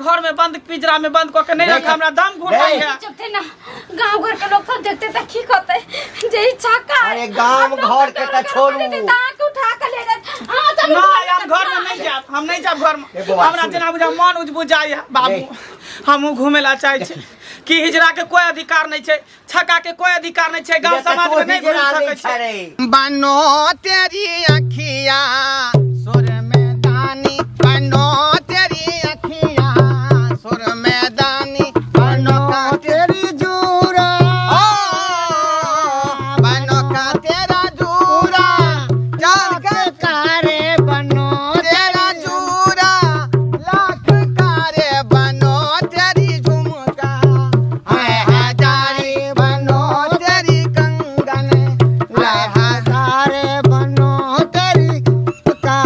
घर में बंद पिंजरा में बंद कऽ के नहीं रख हमरा दम घुटाइया। चुप थे ना, गांव घर के लोग सब देखते त की कहते जे ई छक्का है। अरे गाम घर के त छोड़ू। त उठा के ले जात। हां चलू। नहीं, हम घर में नहीं जाब, हम नहीं जाब घर में। ए बौआ, हमरा सुन। जेना बुझा मन उजबुझाइ है बाबू। नहीं। हमहूँ घूमे ला चाहै छी कि हिजड़ा के कोई अधिकार नहीं छै, छक्का के कोई अधिकार नहीं छै, गांव जे त समाज तू में नहीं घूम हिजड़ा सकै नहि छै। छे रे। बनो तेरी अखिया सुर में दानी, बनो तेरी अखिया सुर में दानी, बनो का तेरी जूरा, ओ, बनो का तेरा जूरा, जान के कारे बनो तेरा जूरा, लाख कारे बनो तेरी झुमका, हाय हजारी बनो तेरी कंगन, लाख हजारे बनो तेरी का,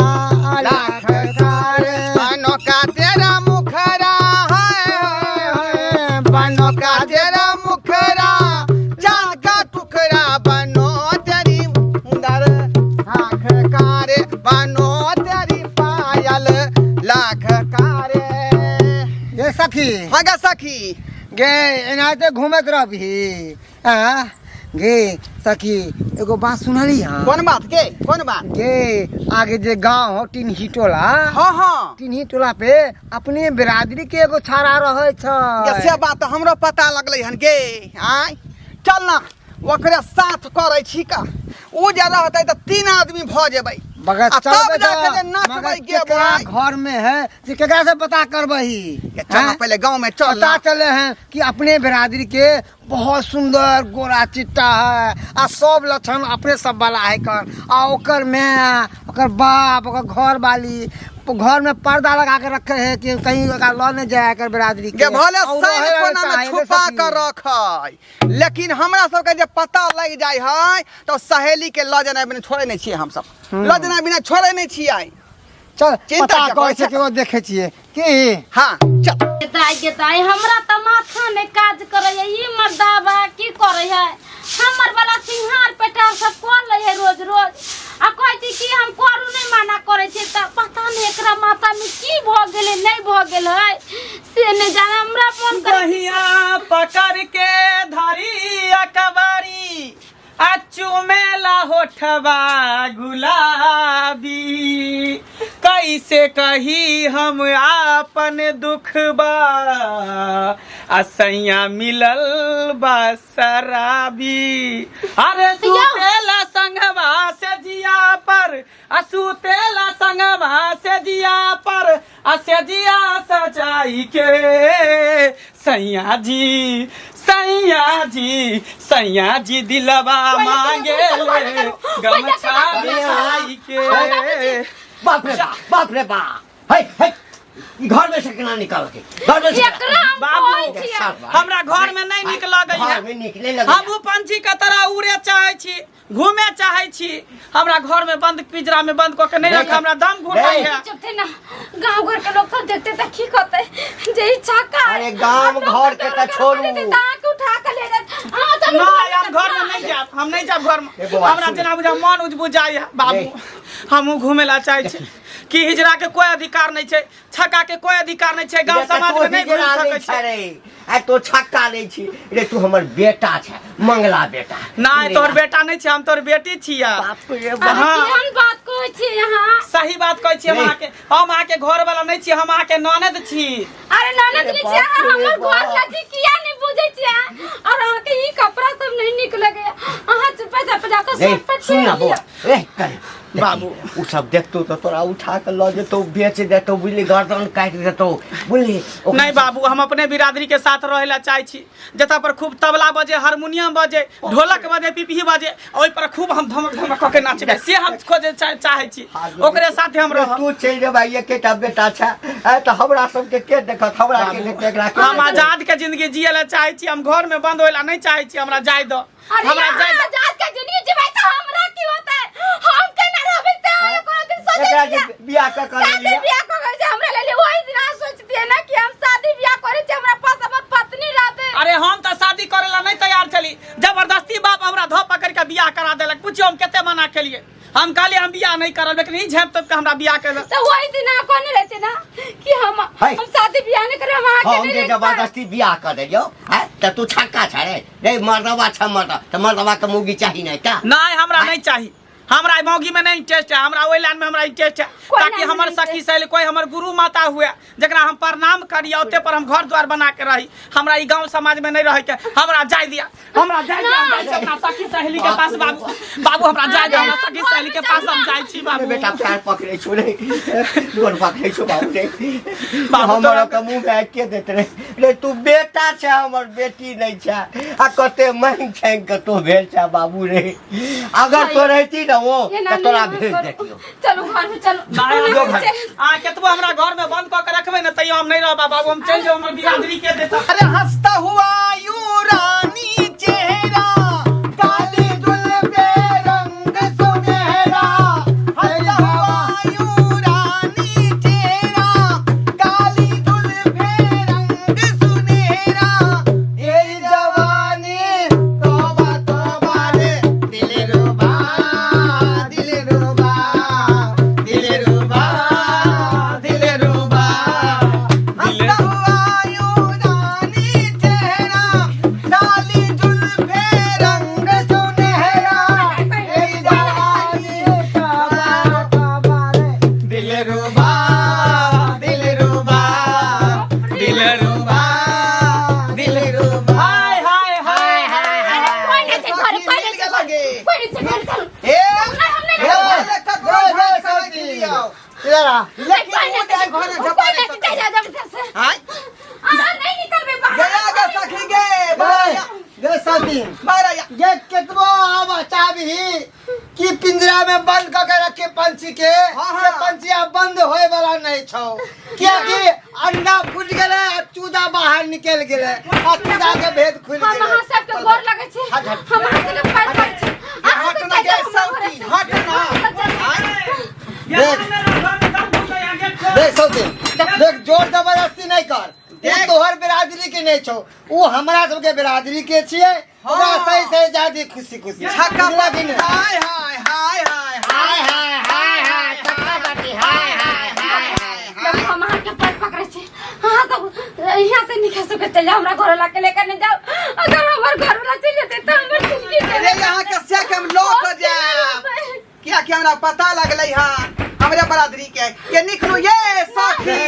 लाख कारे बनो का तेरा मुखरा है, बनो का तेरा मुखरा, जान का टुकड़ा बनो तेरी सुंदर, लाख कारे बनो तेरी पायल, लाख कारे। ये सखी। हाँ गे सखी। गे एनाहिते घूमैत रहबही आ गे सखी, एगो बात सुनली? हाँ। कोन बात के, कोन बात? गे आगे जे गांव हो टिनही टोला। हाँ हाँ। टिनही टोला पे अपने बिरादरी के एगो छाड़ा रहे गे, छै। से बात तऽ हमरो पता लगलै हन गे। आँय चल ना, ओकरे साथ करै छी का, उ जे रहतै तऽ 3 आदमी भऽ जेबै। मगर आ तब चलबै जाके तऽ जे नाचबै मगर गे केकरा भाई। घर में है से केकरा से पता करबही? गे, चल ना। हैं? पहिले गाँव में चल पता ना। चले हैं कि अपने बिरादरी के बहुत सुंदर गोरा चिट्टा है आ सब लक्षण अपने सब वाला है कर, आ ओकर मैं ओकर बाप ओकर घर वाली घर में पर्दा लगा के रखे है कि कहीं ओकरा लऽ नहीं जाए एकर बिरादरी के। गे भले आ उ साइन रहे कोना में चाहे छुपा सखी। के रखै, लेकिन हमरा सबके जे पता लग जाइ है तऽ सहेली के लऽ जेनाइ बिना छोड़ै नहि छियै हमसब, लऽ जेनाइ बिना छोड़ै नहि छियै। चल चिंता पता के करै करै छै छै। कि ओ देखै छियै की। हाँ चल। दाइ गे दाइ, हमरा तऽ माथा नहि काज करैया, ई मर्दाबा की करै है? हमर वाला सिंहार पेटार सब कऽ लै है रोज रोज, आ कहै छै कि हम करू नहि, मना करै छै, तऽ पता नहि एकरा माथा मे की भऽ गेलै, नहि भऽ गेल है से नहि जाने। हमरा मन करै बहिया पकड़ के धरी अकबरी आ चुमेला होठवा गुलाबी, कैसे कही हम आपन दुखबा, आ सैया मिलल बा शराबी। अरे सुतेला संगवा से जिया पर, आ सुतेला संगवा से जिया पर, आ से जिया सजाई के, सैया जी सैया जी सैया जी दिलवा मांगे ले गमछा बिछाई के। बाप रे बाप, बाप रे बाप, हे हे, ई घर में से केना निकाल के, घर में से एकरा हम बाबू, कहै छियै। हमरा घर में नहीं निक लगै घर है। में निकले लगे। हम उ पंछी के तरह उड़े चाहे छी, घूमे चाहे छी, हमरा घर में बंद पिंजरा में बंद कऽ के नहीं रख, हमरा दम घुटाइया। चुप थे ना, गांव घर के लोग सब देखते त की कहते जे ई छक्का है। अरे गाम घर के त छोड़ू। त उठा के ले जात। हां चलू। नहीं, हम घर में नहीं जाब, हम नहीं जाब घर में। ए बौआ, हमरा सुन। जेना बुझा मन उजबुझाइ है बाबू। नहीं। हमहूँ घूमे ला चाहे छी कि हिजड़ा के कोई अधिकार नहीं छै, छक्का के कोई अधिकार नहीं छै, गांव रे, त समाज तू में नहीं घूम हिजड़ा सकै नहि छै। छै रे, आ तो छक्का नहीं छी रे, तू हमर बेटा छै, मंगला बेटा। नहीं, तोहर बेटा नहीं छै, हम तोहर बेटी छियै। बाप रे अरे बाप। हाँ। केहन बात कहै छी अहाँ? सही बात कहै छी। हम नहीं। अहाँके, हम अहाँके घर वाला नहीं छी, हम अहाँके ननद छी। अरे ननद नहीं छी अहाँ, बाप रे हमर घर बाप। ला छी, किया नहीं बुझै छी अहाँ? और अहाँके ई कपड़ा सब नहीं नीक लगैया, अहाँ चुपे चाप जाके रे, शर्ट पर सुन ना पहिर बौआ, लिअ। रे, करे। बाबू। उ सब देखतो तो तोरा उठा के ल जेतो, बेच देतो, बुझली, गर्दन काटि देतो, बुझली। नहीं बाबू, हम अपने बिरादरी के साथ रहे ला चाहे छी, जतऽ पर खूब तबला बजे, हारमोनियम बजे, ढोलक बजे, पिपही बजे, ओहि पर खूब हम धमक धमक कऽ के नाचबै, से हम खोजे चाहे छी, ओकरे साथे हम रहब। तू चलि जेबा, एकेटा बेटा छै, ए, तऽ हमरा सबके के देखत, हमरा के देखत, एकरा के हम देखत? आजाद के जिंदगी जिए ला चाहे छी, हम घर में बंद होए ला नहीं चाहे छी, हमरा जाय दो। अरे हमरा यहाँ जाय दो। आजाद के जिंदगी जीबै तऽ हमरा की होतै? हम केना रहबै से अहाँ कोनो दिन सोचै एकरा जे छियै? बियाह कऽ कऽ शादी लेलियै। बियाह कऽ के जे हमरा लेलियै, ओहि दिन अहाँ सोचतियै ने कि हम शादी बियाह करै छी, हमरा पास हमर पत्नी रहतै। अरे हम तऽ शादी करे ला नहीं तैयार छली, जबरदस्ती बाप हमरा धो पकड़ के बियाह करा देलक। पूछियो हम कते मना केलिए, हम कहलिए हम बियाह नहीं करब, लेकिन ई झाँपि तोपि के हमरा बियाह केलक। तऽ ओहि दिन अहाँ कहने रहतियै ने कि हम है। हम शादी बियाह नहीं करे हम अहाँ के हम नहीं जे रखबै। जबरदस्ती बियाह कर देलियौ हैं तऽ तू छक्का छे रे रे मर्दवा छ मर्द तऽ मर्दवा के मौगी चाही नहि का नहीं हमरा नहीं चाहिए हमरा मौगी में नहीं इंटरेस्ट है हमरा ओहि लाइन में हमरा इंटरेस्ट है कोई ताकि लाइन में हमर नहीं सखी सहेली कोई हमर गुरु माता हुए जकरा हम प्रणाम करी ओते पर हम घर द्वार बना के रही हमरा ई गांव समाज में नहीं रहे के हमरा जाय दिया हमरा जाय दिया हम जाइ छी अपना सखी सहेली के पास बाबू बाबू हमरा जाय दिया हमरा सखी सहेली के पास हम जाइ छी बाबू बेटा पैर पकड़े छो रे गोड़ पकड़े छो बाबू रे बाबू, हमर तोरा- के मुंह में के देत रे रे तू बेटा छै हमर बेटी नहीं छै आ कते मांग छांग के तो भेल छै बाबू रे अगर तो रहती ना वो एना तो तोरा नहीं भेज करू। देतियो चलू घर में चलू नहीं, हम जो नहीं घर। चल- आ केतबो हमरा घर में बंद कऽ के रखबै ने तैयो हम नहीं रहब बाबू हम चलि जाउ हमर बिरादरी के देता अरे हंसता हुआ यूं रानी चेहरा काली जुल्फे रंग सुनहरा हंसता हुआ यूं रानी चेहरा काली जुल्फे रंग सुनहरा ये जवानी तौबा तौबा रे दिल रुबा दिल रुबा दिल रुबा दिल रुबा हंसता हुआ यूं रानी चेहरा काली जुल्फे रंग सुनहरा ये जवानी तौबा तौबा रे दिल रुबा दिल रुबा दिल रुबा दिल रुबा हाय हाय हाय हाय अरे कोई नहीं छै घर कोई नहीं छै लगे। कोई नहीं छै घर चलू ए नहीं, हम नहीं ए, रहबै। ककरो घर से लियाओ। इधर आ लेकिन कोई वो नहीं जाए छै घर कोई झपा नहीं छै जा जा इधर से हाय अहाँ नहीं निकलबै बाहर गया गे सखी गे बाहर आ, गे सती बाहर आ ये केतबो आब चाहबी कि पिंजरा में बंद क के रखे पंछी के हाँ, से हाँ। पंछी आब बंद होए वाला नहीं छौ कियाकि अंडा फूट गेलै आ चूजा बाहर निकल गेलै आ चूजा के भेद खुलि हम गेलै अहाँ सबके गोर लगै छी हट, हट। हम अहाँ सबके पैर पड़ै छी अहाँ हट सब ना चलि गे जाउ हमरा सौती घरे से। हट ना सब चलि जाउ। देख। देख सौती देख जोर जबरदस्ती नहीं कर उ देख। तोहर बिरादरी के नहीं छौ उ हमरा सबके बिरादरी के छियै ओकरा सही सही जादी खुशी खुशी छक्का बुझलक कि नहि? हाय हाय हाय हाय हाय हाय हाय हाय छक्का बाटी हाय हाय हाय हाय जब हम अहाँके पैर पकड़ै छी अहाँ सब यहाँ से निकल सके चलि जाउ हमरा घर वाला के लेकर नहीं जाउ अगर हमर घर वाला चलि जेतै तऽ हमर जिंदगी अरे यहाँ के से के हम लऽ के जायब किया कि हमरा पता लगलै हन हमरे बरादरी के ये निकलू ये सखी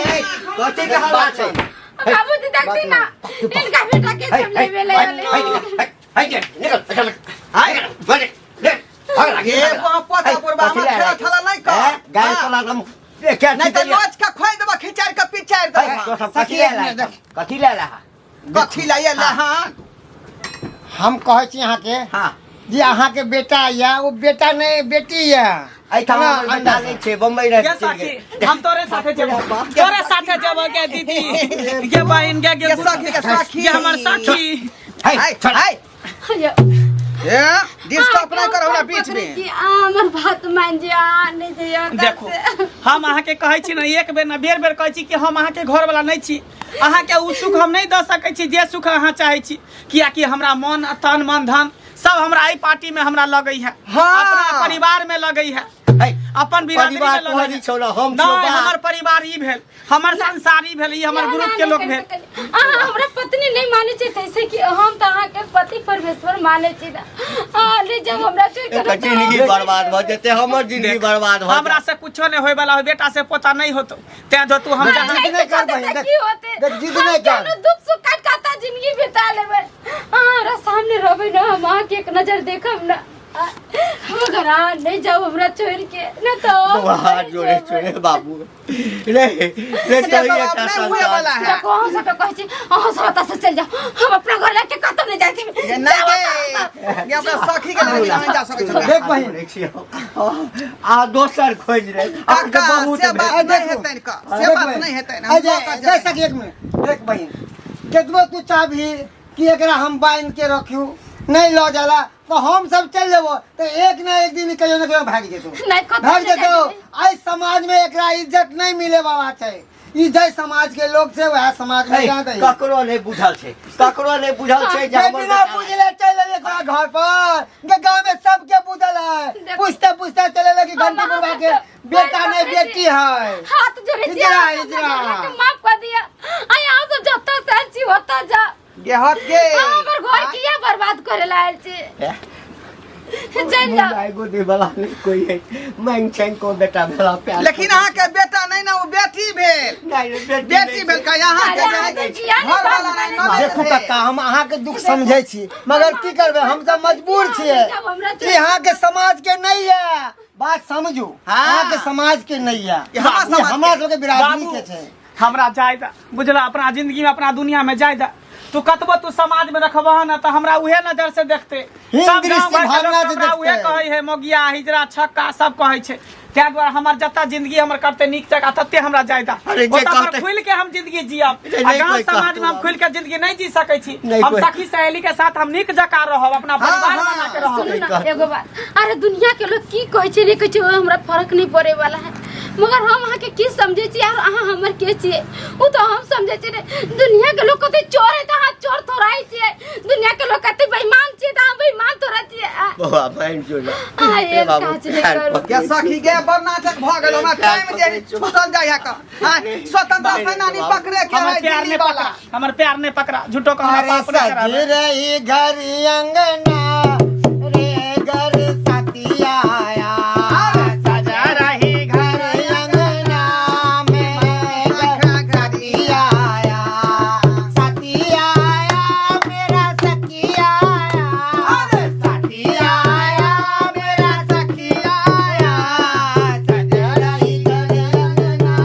कथी के हल्ला छै बाबूजी देखती ना इनका बेटा के सब लेबे ले निकल हाय ये ये वहाँ पोता पुरबा हमरा खेला थला नहीं कर गाय चला हम नहीं तो नोच के खोइ देबा खिचाड़ के पिचाड़ देबा कथी ले ला कथी ले ला कथी ला ये ला हन हम कहै छी अहाँके हां जे अहाँके बेटा यऽ ओ बेटा नहि बेटी यऽ एहिठाम ना, हमर बेटा अंडा नहि छै बम्बई रहै गे सखी हम तोरे साथे जेबो तोरे साथे जेबो गे दीदी गे बहिन गे गे गे सखी गे सखी गे हमर सखी है हाय छोड़ हाय यो। ए डिस्टर्ब नहीं कर हमरा बीच में हमर बात मान जिया नहीं जइयो देखो हम अहाँके कहै छी ने एक बेर ने बेर बेर कहै छी कि हम अहाँके घरवला नहि छी अहाँके ओ सुख हम नहि दऽ सकै छी जे सुख अहाँ चाहै छी कियाकि हमरा मन तन मन धन सब हमरा एहि पार्टी में हमरा लगै है हाँ। अपना परिवार में लगै है है अपन बिरादरी में परिवार लगै तोहरी है छौ ने, हम छियौ नहि बाप। हमर परिवार ई भेल हमर संसार ई भेल ई हमर ग्रुप के लोग भेल अहाँ हमरा पत्नी नहीं माने छी तैसे कि हम तऽ अहाँके पति परमेश्वर माने छी ना अहाँ ले जब हमरा छोड़ के एकर जिंदगी बर्बाद भऽ जेतै हमर जिंदगी बर्बाद भऽ हमरा से कुछो नहीं होय वाला हो बेटा से पोता नहीं होतो तें जो तू हम जिद जहाँ नहि कर बहिन, देख। की होते देख, जिद नहि कर। हम दुख सुख काट काटा जिंदगी बिता लेबै अहाँ हमरा सामने रहबै ना हम अहाँके एक नजर देखब ना मगर अहाँ नहीं जाओ हमरा छोड़ के ना तो बौआ, हाथ जोड़े छोड़े बाबू रे रे से तोही सब एकटा अब नहीं हुए वाला संतान है देखो अहाँ सबके कहै छी अहाँ सब एतऽ से चलि जाओ हम अपना घर लऽ के कतौ नहि जाय देबै ये नहीं गे ये अपना सखी के लगे नहीं जा सकै छौ देख बहिन जोड़े छियौ। आ दोसर खोज रे अहाँके काका बहुत से बात आ, नहीं देखो। हेतै का से बात नहीं हेतै हम अजय लऽ कऽ देख जेबै। सकी एक मिनट देख बहिन केतबो तू चाहबी कि एकरा हम बांध के रखियो नहीं लऽ जाला तो हम सब चल जेबो तो एक ना एक दिन कहियो ना कहियो भागि जेतो नहि कतौ भागि नहि जेतो जाय देबै। आइ समाज में एकरा इज्जत नहीं मिले वाला छै ई जै समाज के लोग छै वएह समाज में जा दही। ककरो नहीं बुझल छै, ककरो नहीं बुझल छै जे जे हमर बिना बेटा- बुझले चलि एलियै तोरा घर पर गे, गाँव में सबके बुझल है। देखो। पूछते पूछते चले लगी हम घंटी बुढ़वा के अहाँ बेटा नहीं पकड़ै बेटी है। हाथ जोड़ै छी, इजरा, अहाँ सब इजरा। हमरा के माफ कर दिया। आ यहाँ सब जतऽ से आयल छी ओतऽ जा। गे हट गे। अहाँ हमर घर किया बर्बाद करे ला आयल छी? ए, चलि जाउ। मुंडा एगो दे वाला नहीं कोई है, मांग छांग को बेटा भेला प्यार। लेकिन अहाँ के बेटा नहीं ना, वो बेटी भेल। नहीं रे, बेटी बेटी नहीं भेल छै। का यहाँ के अरे, जे अहाँ के किया नहि घर वाला बात नहीं, मानै ननद देखू भेल। कक्का, हम अहाँके दुख समझै छी, मगर की करबै, हम सब मजबूर छियै। ई अहाँके समाज के नहीं है, बात समझू। हाँ। अहाँके समाज के नहीं है। ई हमरा ई समाज हमरा के। सबके बिरादरी बाबू, के छै। हमरा जाय दे, बुझला, अपना जिंदगी में अपना दुनिया में जाय दे। तू कतबो तू समाज में रखबह ना तऽ हमरा उहे नजर से देखते। हीन सब दृष्टि गाँव घर के लोग भावना से हमरा उहे देखते। कहै है, मोगिया हिजरा छक्का सब कहै छै। ताहि दुआरे हमर जतऽ जिंदगी हमर कटतै नीक जगह तते हमरा जाय दे। अरे जे ओतऽ पर कहतै- खुलि के हम जिंदगी जियब। जे आ नहि गाँव कोइ समाज में हम कहतौ। खुलि के जिंदगी नहीं जी सकै छी। नहि हम कोइ- सखी सहेली के साथ हम नीक जकाँ रहब, अपना हाँ, परिवार हाँ। बना के रहब। सुनू ना एगो बात, अरे दुनिया के लोग की कहै छै नहि कहै छै, ओहि हमरा फर्क नहि पड़े वाला है, मगर हम अहाँके की समझै छी और अहाँ हमर के छियै ओ तऽ हम समझै छियै ने। दुनिया के लोग कते चोर है तऽ अहाँ चोर थोड़ाइ छियै, दुनिया के लोग कते बेईमान छियै तऽ अहाँ बेईमान थोड़ा छियै। बौआ बहन जो ना। आ, ए एहन बाबू, काज नहि पैर करू। पकड़ै गे सखी गे, बड़ नाटक भऽ गेल। हमरा टाइम जे छूटल जाइ है का आँय, स्वतंत्रता सेनानी पकड़े के हमर है प्यार दिल्ली नहीं वाला। पकड़ा, हमर प्यार नहीं पकड़ा, झूठो के हमरा अरे पाप नहीं कराबे। सजी रही घर अंगना रे घर साथिया आया, सजा रही घर अंगना में घर साथिया आया, साथिया आया मेरा सखिया आया, साथिया आया मेरा सखिया आया, सजा रही घर अंगना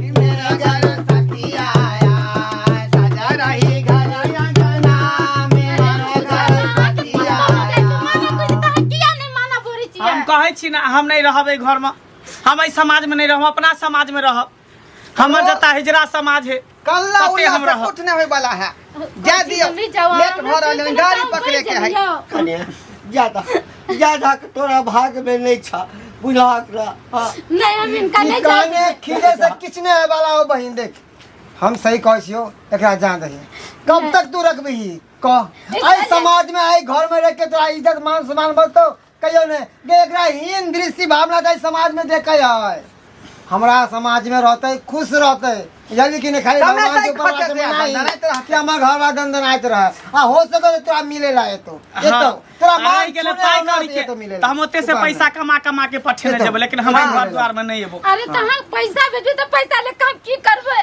मेरा घर सखिया आया, सजा रही घर अंगना मेरा घर सखिया आया। किया नहि माना बोलै छियै? हम कहै छी ना, हम नहीं रहब एहि घर में, हम एहि समाज में नहीं रहब, अपना समाज में रहब। हमर जता हिजरा समाज है कल्ला तते उल्ला हम से रहब। कुछ नहीं होय वाला है, जा दियो। जल्दी जाओ, लेट हमरा भऽ रहल है, चलते गाड़ी जाओ, पकड़े के है। जाओ। कनिया ज्यादा ज्यादा के तोरा भाग में नहीं छा बुझाक रहा। हाँ। नहीं, हम इनका ई नहीं जाओ। काने खीरे से किछु नहि होय वाला हो बहिन। देख, हम सही कहै छियौ, एकरा जान दही। कब तक तू रखबिही कह? एहि समाज में एहि घर में रह के तोरा इज्जत मान सम्मान बचतौ? कहियो नहि गे। एकरा हीन दृष्टि भावना तऽ एहि समाज में देखै है। हमरा समाज में रहतै, खुश रहतै, बुझलियै कि नहि? खाली तब भगवान नहि के ऊपर खटत से रहै, मनाही दंदनाइत रहतै। कि हमर घर बा दंदनाइत रहे, आ हो सके तऽ तोरा मिले ला एतो एतो तोरा आ मान रहि गेलै छूने पाइ आना कौड़ी के एतो मिले तऽ हम ओते से पैसा कमा कमा के पठेने एतो। जेबै, लेकिन हमरा हाँ। घर द्वार में नहीं एबो। अरे तऽ अहाँ पैसा भेजू तऽ पैसा लेके हम की करबै?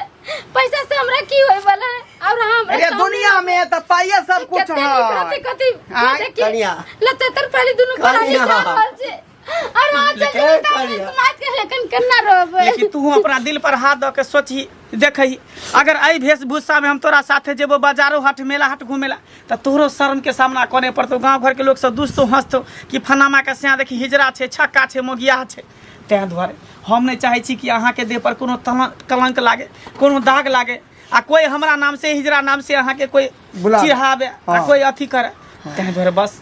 पैसा से हमरा की होय वाला है? और अहाँ हमरा अरे सामने दुनिया में तऽ पाइए सब कुछ कते नीक रहतै, है। कते आँय, देखी, कनिया। लचतर पहले दुनू प्राणी कनिया। जा रहल छै और अहाँ चलि ए, जेबै तऽ हम कनिया। समाज के लेकिन केना रहबै? लेकिन तू अपना दिल पर हाथ दऽ के सोचही देखही, अगर एहि वेशभूषा में हम तोरा साथे जेबो बाजारो हाट मेला हाट घूमेला तऽ तोहरो शर्म के सामना करे पड़तौ। गाँव घर के लोग सब दुसतो हंसतो कि फनामा के स्या देखी, हिजरा छै, छक्का छै, मोगिया छै। ताहि दुआरे हम नहि चाहै छी कि अहाँके देह पर कोनो कलंक लागे, कोनो दाग लागे, आ कोई हमरा नाम से हिजरा नाम से अहाँके कोई बुलावे। चिढ़ावे आ हाँ। कोई अथी करे। ताहि दुआरे बस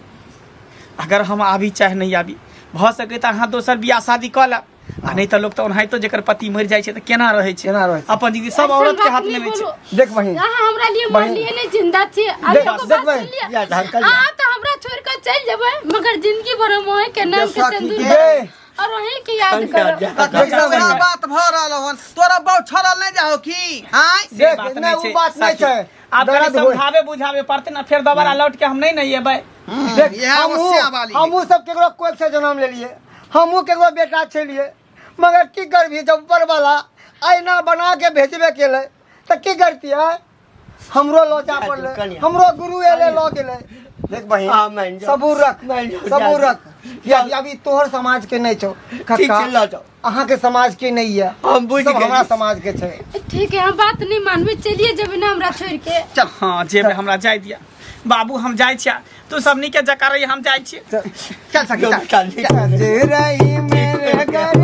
अगर हम आबी चाहे नहि आबी, भऽ सकै तऽ अहाँ दोसर बियाह शादी कऽ लेब, आ नहि तऽ लोक तऽ ओनाहितो जेकर पति मरि जाइ छै तऽ केना रहै छै? केना रहै छै? अपन जिंदगी सब ऐसन औरत के बात हाथ में नहीं नहि छै। बोलू। देख बहिन, अहाँ हमरा लिए बहिन। मरलिए नहीं, जिंदा छी। आ देख- एगो देख बात बहिन। सुन लिअ। या धड़कन। अहाँ तऽ हमरा छोड़ कऽ चलि जेबै, मगर जिंदगी भर हम अहीं के नाम के सखी सिंदूर गे। भरब और अहीं के याद कनिया, करब। जा- तखन देख तोरा बात भऽ रहल हन, तोरा बाउ छड़ल नहि जाहो की आँय? से देख, बात नहि, नहि उ छै बात नहि सखी। छै। आब कनि दर्द होय। समझाबे बुझाबे पड़तै ने, फेर दोबारा लौट के हम नहीं ने एबै। देख, इएह हमहूँ होशिया वाली है। हमहूँ सब केकरो कोख से जन्म लेलिए, हमहूँ केकरो बेटा छलिए, मगर की करबी, जब ऊपर वाला आईना बना के भेजबे केलै तऽ की करतियै? हमरो लोचा पड़लै, कनिया। हमरो गुरु एलै लऽ गेलै। देख बहिन, हाँ, मान जाओ। सबूर रख, मान जाओ, सबूर जा रख, कियाकि अभी तोहर समाज के नहीं छौ ठीक कक्का, छै, लऽ जाओ। अहाँके समाज के नहीं है, हम बुझि सब गेली। हमरा समाज के छै। ठीक है, हम बात नहीं मानबै, चलिए जेबै ने हमरा छोड़ के? चल, हाँ जेबै, हमरा जाय दिया बाबू, हम जाइ छियै। तू सब नीके जकाँ रही, हम जाइ छियै। चल सखी, चल। चल, ठीक छै। सज रही मेरे घर,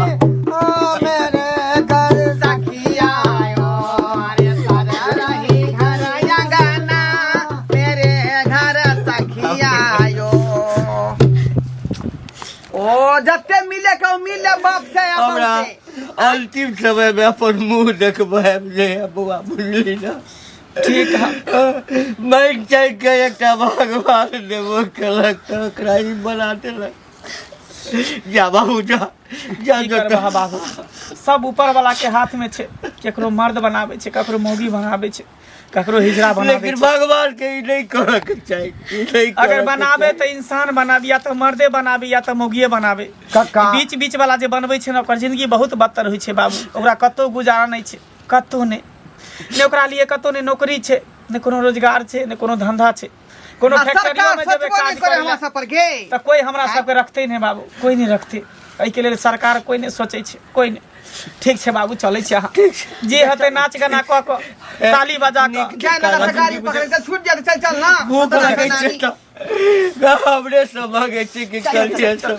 ओ मेरे घर सखिया आयो, अरे सज रही घर अंगना मेरे घर सखिया आयो। ओ जते मिले के ओ मिले बाप से आ हमरा बाप से। अंतिम समय में अपन मुंह देखबै आबि जाइए बौआ, बुझली ना? ठीक है। माइक चाहि के एकटा भगवान देबो केलक तऽ ओकरा ई बना देलक। जा बाबू, जा जा। की करबह बाबू, सब ऊपर वाला के हाथ में छै। केकरो मर्द बनाबै छै, ककरो मौगी बनाबै छै, ककरो हिजड़ा बनाबै लेकिन छै। भगवान के ई नहि करऽ के चाही, ई नहि अगर करऽ के बनाबे चाही। तऽ इंसान बनाबी, या तऽ मर्दे बनाबी या तऽ मौगिए बनाबे। कक्का। बीच बीच वाला जे बनबै छै ने, ओकर जिंदगी बहुत बदतर होइ छै बाबू। ओकरा कतहु गुजारा नहि छै, कतहु नहि, नहि ओकरा लिए कतहु नहि नौकरी छै, नहि कोनो रोजगार छै, नहि कोनो धंधा छै। कोनो आ फैक्ट्रियो सरकार में जेबै सोचबो काज नहि करे करै हमरा लए, सब पर गे, तऽ कोइ हमरा सबके रखतै नहि बाबू, कोइ नहि रखतै। एहिके लेल सरकार कोइ नहि सोचै छै, कोइ नहि। ठीक छै बाबू, चलै छै। अहाँ जे हेतै नाच गाना कऽ कऽ, ताली बजा कऽ। जाय ना सरकारी पकड़े, चल छूट जाए, चल चल ना। भूख लगै छै तऽ हमरे सब भगै छै कि करियै सब।